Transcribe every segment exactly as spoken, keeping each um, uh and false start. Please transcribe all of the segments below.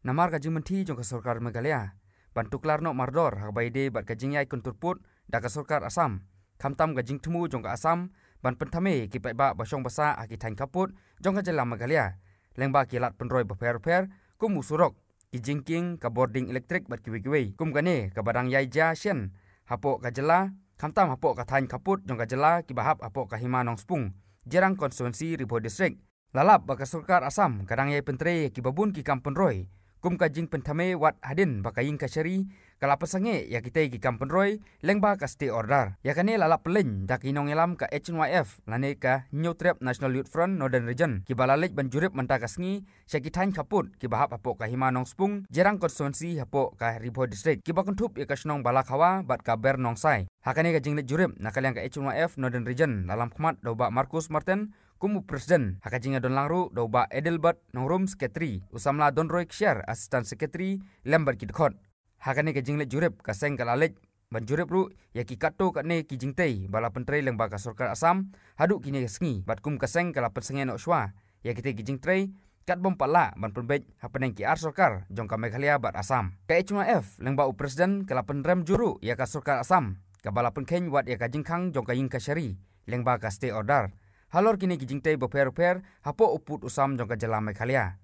Namar ka jingmynthi jong ka sorkar Meghalaya ban tuklar noh mardor ha kaba ïadei bad ka jingïai kyntur pud da ka sorkar Assam, khamtam ka jingthmu jong ka Assam ban pynthame ïa ki paidbah ba shong basa ha ki thaiñ khappud jong ka jylla Meghalaya lyngba ki lad pynroi bapher bapher kum u surok, ki jingkieng, ka bording elektrik bad kiwei kiwei. Kum kane kaba dang ïai jia shen hapoh ka jylla, khamtam hapoh ka thaiñ khappud jong ka jylla kiba hap hapoh ka Hima Nongspung, Jirang Constituency, Ri Bhoi District. La lap ba ka sorkar Assam ka dang ïai pyntrei ïa kiba bun ki kam pynroi kum ka jingpynthame wat hadien ba ka ïing kashari ka la pynsangeh ïa kitei ki kam pynroi lyngba ka stay order. Ïa kane la lap pynlong da ki nongïalam ka H N Y F lane ka Hynñiewtrep National Youth Front Northern Region, kiba la leit ban jurip mynta ka sngi sha ki thaiñ khappud kiba hap hapoh ka Hima Nongspung, Jirang Constituency, hapoh ka Ri Bhoi District, kiba kynthup ïa ka shnong Balakhawa bad ka Ber Nongsai. Ha kane ka jingleit jurip na ka liang ka H N Y F Northern Region, la lam khmat da u Bah Marcus Martin kum u President, ha ka jingïadonlang ruh da u Bah Adelbert Nongrum, Secretary, u samla Donroy Kshiar, Assistant Secretary, lem bad ki dkhot. Ha kane ka jingleit jurip, ka seng ka la leit ban jurip ruh ïa ki katto katne ki jingtei ba la pyntrei lyngba ka sorkar Assam haduh kine ki sngi, bad kum ka seng ka la pynsangeh noh shuwa ïa kitei ki jingtrei katba ym pat lah ban pynbeit hapdeng ki ar sorkar jong ka Meghalaya bad Assam. Ka H N Y F lyngba u President ka la pynrem jur ruh ïa ka sorkar Assam kaba la pynkheiñ wat ïa ka jingkhang jong ka ïing kashari lyngba ka stay order halor kine ki jingtei bapher bapher hapoh u pud u sam jong ka jylla Meghalaya.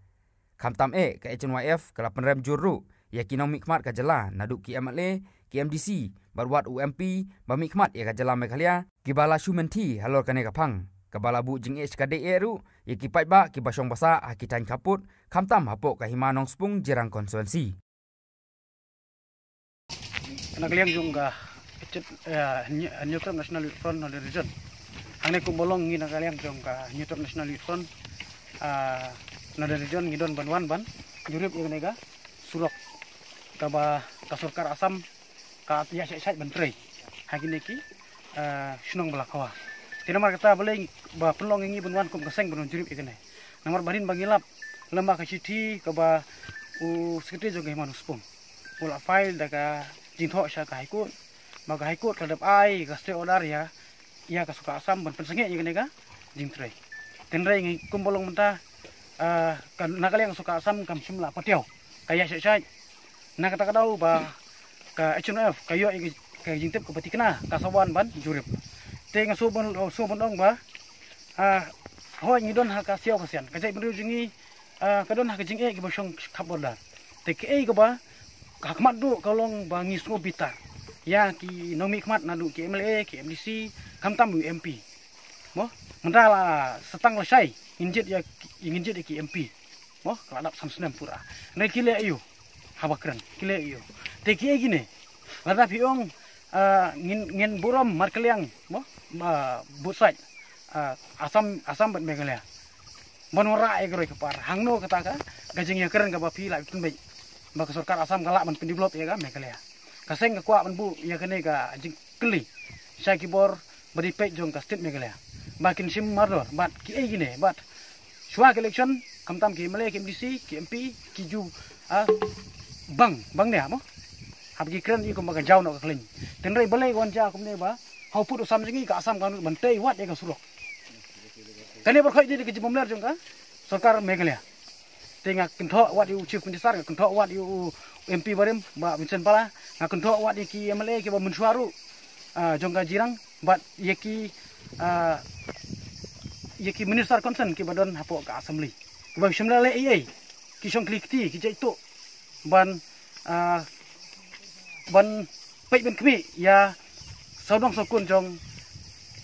Khamtam eh, ka H N Y F ka la pynrem jur ruh ïa ki nongmihkhmat ka jylla, naduh ki M L A, ki M D C bad wat u M P ba mihkhmat ïa ka jylla Meghalaya, kiba la shu mynthi halor kane ka phang, kaba la buh jingeh shikatdei eh ruh ïa ki paidbah kiba shong basa ha ki thaiñ khappud, khamtam hapoh ka Hima Nongspung, Jirang Constituency. Na ka liang jong ka Hynñiewtrep National Youth Front Northern Region. Hangne kumba long ngi na ka liang jong ka Hynñiewtrep National Youth Front, ah, Northern Region, ngi don ban wan ban jurip ïa kane ka surok kaba ka sorkar Assam ka ïa shait shait ban trei ha kine ki, ah, shnong Balakhawa. Te namar kata balei ba pynlong ïa ngi ban wan kum ka seng ban wan jurip ïa kane. Namar ba hadien ba ngi lap lem bad ka shithi kaba u Secretary jong ka Hima Nongspung u la file da ka jingthoh sha ka High Court, ba ka High Court ka la dep ai ka stay order ïa, ïa ka sorkar Assam ban pynsangeh ïa kane ka jingtrei. Hynrei ngi kumba long mynta, ah, ka, na ka liang ka sorkar Assam kam shym la patiaw, ka ïa shait shait. Na kata ka daw ba ka H N Y F ka ïoh ïa ka jingtip kaba thikna, ka sa wan ban jurip. Te nga sngewbha ban, sngewbha ban ong ba, ah, hooid ngi don ha ka siaw ka sian, ka jaitbynriew jong ngi, ah, ka don ha ka jingeh kiba shong khap border. Te kaei kaba ha khmat duh ka long ba ngi sngew bitar ïa ki nongmihkhmat naduh ki M L A, ki M D C, khamtam u M P. Mo, mynta la sa tang lashai ngin jied ïa, ngin jied ïa ki M P. Mo, ka la dap san snem pura. Hynrei ki leh aïu haba kren? Ki leh aïu? Te kiei kine? Lada phi ong, ah, ngin, ngin burom markylliang, mo, ba, both side, ah, Assam, Assam bad Meghalaya, ban wanrah ïa ka roi ka par, hangno kata ka, ka jingïakren kaba phi la pynbeit ba ka sorkar Assam ka lah ban pyndevelop ïa ka Meghalaya? Ka seng ka kwah ban buh ïa kane ka jingkylli sha ki bor ba dei peit jong ka state Meghalaya ba kin shim mardor bad kiei kine, bad shuwa ka election khamtam ki M L A, ki M D C, ki M P ki ju, ah, bang, bang ne mo, haba ki kren ïa kumba ka jaw noh ka khleiñ. Hynrei balei ka wan jia kumne ba ha u pud u sam jong ngi ka Assam ka nud ban tei wat ïa ka surok? Kane baroh hi dei ka jingbymler jong ka sorkar Meghalaya. Te nga kynthoh wat ïa u Chief Minister, nga kynthoh wat ïa u M P barim Bah Vincent Pala, nga kynthoh wat ïa ki M L A kiba mynshuwa ruh, ah, jong ka Jirang, bad ïa ki, ah, ïa ki minister concern kiba don hapoh ka Assembly, kiba shim leh ei ei, ki shong khlieh kti, ki jait tuh ban, ah, ban peit ban khmih ïa sawdong sawkun jong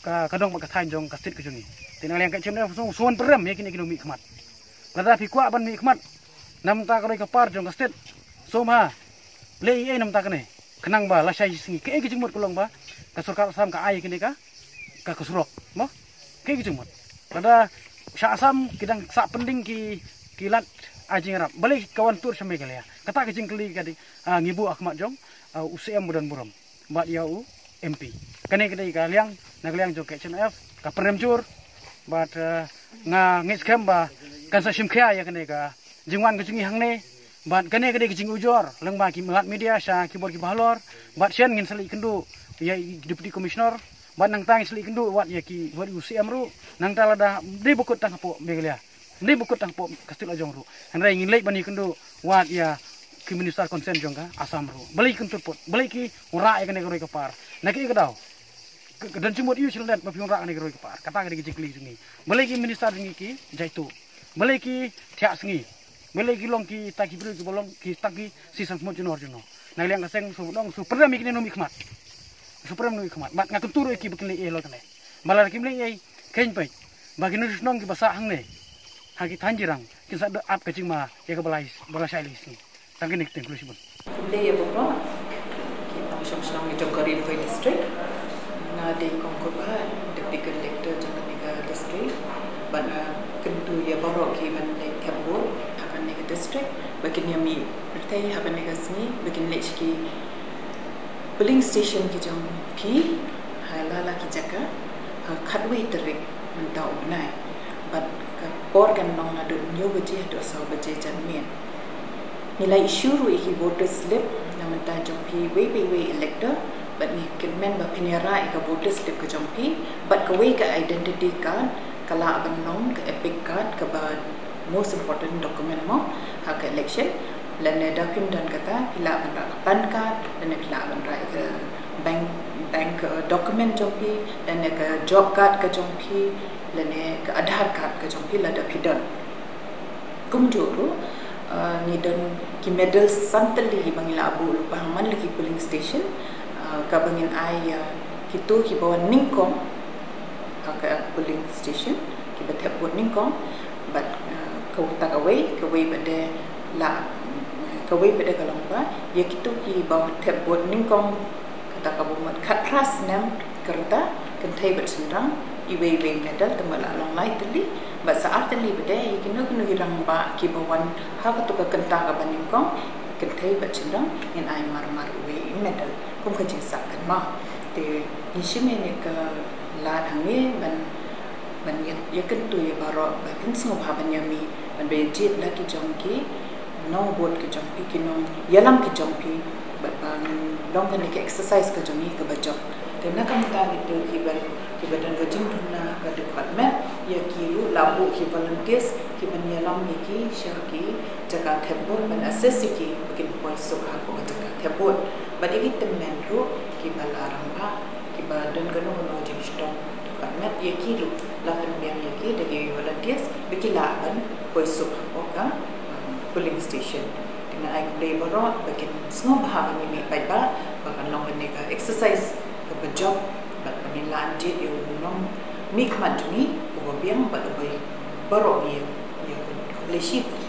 ka, ka dong bad ka thaiñ jong ka state ka jong ngi. Te na liang ka H N Y F sngewbha ban pynrem ïa kine ki nongmihkhmat. Lada phi kwah ban mihkhmat na bynta ka roi ka par jong ka state, sngewbha leh ei ei na bynta kane, khnang ba lashai shi sngi. Kaei ka jingmut ka long ba ka sorkar Assam ka ai kane ka, ka, ka surok, mo? Kaei ka jingmut? Lada sha Assam ki dang sah pending ki, ki lad ai jingïarap, balei ka wan tur sha Meghalaya? Kata ka jingkylli ka dei, ah, ngi buh ha khmat jong, ah, u C M ba don burom bad ïa u M P. Kane ka dei ka liang, na ka liang jong ka H N Y F ka pynrem jur bad, eh, nga ngeit skhem ba kan sa shim khia ïa kane ka jingwan ka jong ngi hangne. Bad kane ka dei ka jingujor lyngba ki lad media sha ki bor kiba halor. Bad shen ngin sa leit kynduh ïa i Deputy Commissioner, bad nangta ngin sa leit kynduh wat ïa ki, wat ïa u C M ruh. Nangta lada dei ba kut tang hapoh Meghalaya, Ngi ba kut tang pop ka state la jong ruh. Hynrei ngi leit ban ïakynduh wat ïa ki minister concern jong ka Assam ruh. Balei ki kyntur put, balei ki wanrah ïa kane ka roi ka par. Na ki ka daw. Ka don jingmut ïa u shisha ba phi wanrah kane ka roi ka par. Kata ka dei ka jingkylli jong ngi. Balei ki minister jong ngi ki jaituh. Balei ki thiah sngi. Balei ki long kita ki briew kiba long kita ki shisha mut jnor jnor. Na liang ka seng shu dang shu pyrem ïa kine nongmihkhmat. Shu pyrem nongmihkhmat. Bad nga kyntur ïa ki ba kin leh ei halor kane. Ba lada kim leh ei, kheiñ peit ba ki nongshong shnong kiba sah hangne ha ki thaiñ jirang kin sa ap ka jingma ïa kaba lai, ba la shai lai sngi. Tang kine ki ktien, khublei shibun. Khublei ïa baroh ki nongshong shnong jong ka Ri Bhoi District. Nga dei kong Kurbah, Deputy Collector jong kane ka district. Bad nga kyntu ïa baroh kiban leit thep vote ha kane ka district ba kin ïa mih pyrthei ha kane ka sngi ba kin leit sha ki polling station ki jong phi ha la la ki jaka ha khatwei tarik mynta u bnai. Bad ka por kan long naduh hynñiew baje haduh saw baje janmiet. Ngi la issue ruh ïa ki voter slip na bynta jong phi iwei pa iwei elector bad ngi kyrmen ba phin ïarah ïa ka voter slip ka jong phi bad kawei ka identity card ka lah ban long ka EPIC card kaba most important document mo ha ka election. Lane da phim don kata phi lah ban rah ka PAN card lane phi lah ban rah ka bank, bank, uh, document jong phi lane ka job card ka jong phi lane ka Aadhaar card ka jong phi lada phi don. Kumjuh ruh, uh, ngi don ki medal san tylli ba ngi la buh lypa ha man la ki polling station, uh, kaba ngin ai ïa kito kiba wan nyngkong ha ka polling station, kiba thep vote nyngkong. Bad, uh, kata kawei, kawei pat de la, kawei pat de ka long ba ïa kito kiba thep vote nyngkong, kata kaba mut khatphra snem ka rta, kynthei bad shynrang, iwei iwei medal, te mut la long lai tylli. Bad sa ar tylli pat de ïa kino kino ki rangbah kiba wan ha kato ka kynta kaba nyngkong, kynthei bad shynrang, ngin ai mar mar iwei i medal kum ka jingsah kynmaw. Te ngi shim ïa kane ka lad hangne ban, ban ïa, ïakyntu ïa baroh ba phin sngewbha ban ïa mih, ban ba ïa jied la ki jong ki nong vote ki jong phi, ki nongïalam ki jong phi, bad ba ngin long kane ka exercise ka jong ngi kaba jop. Te na ka bynta kito kiba, kiba don ka jingduna ka dkhot met, ïa ki ruh la buh ki volunteers kiban ïalam ïa ki sha ki jaka thep vote, ban assist ïa ki ba kin poi suk hapoh ka jaka thep vote. Bad ïa ki tymmen ruh kiba la rangbah, kiba don kano kano jingshitom dkhot met, ïa ki ruh la pynbiang ïa ki da ki volunteers ba ki lah ban poi suk hapoh ka, uh, polling station. Te nga ai khublei baroh ba kin sngewbha ban ïa mih paidbah, ba kan long kane ka exercise kaba jop bad ba ngin lah ban jied ïa u nongmihkhmat jong ngi uba biang bad uba baroh ïa, ïa. Khublei shibun.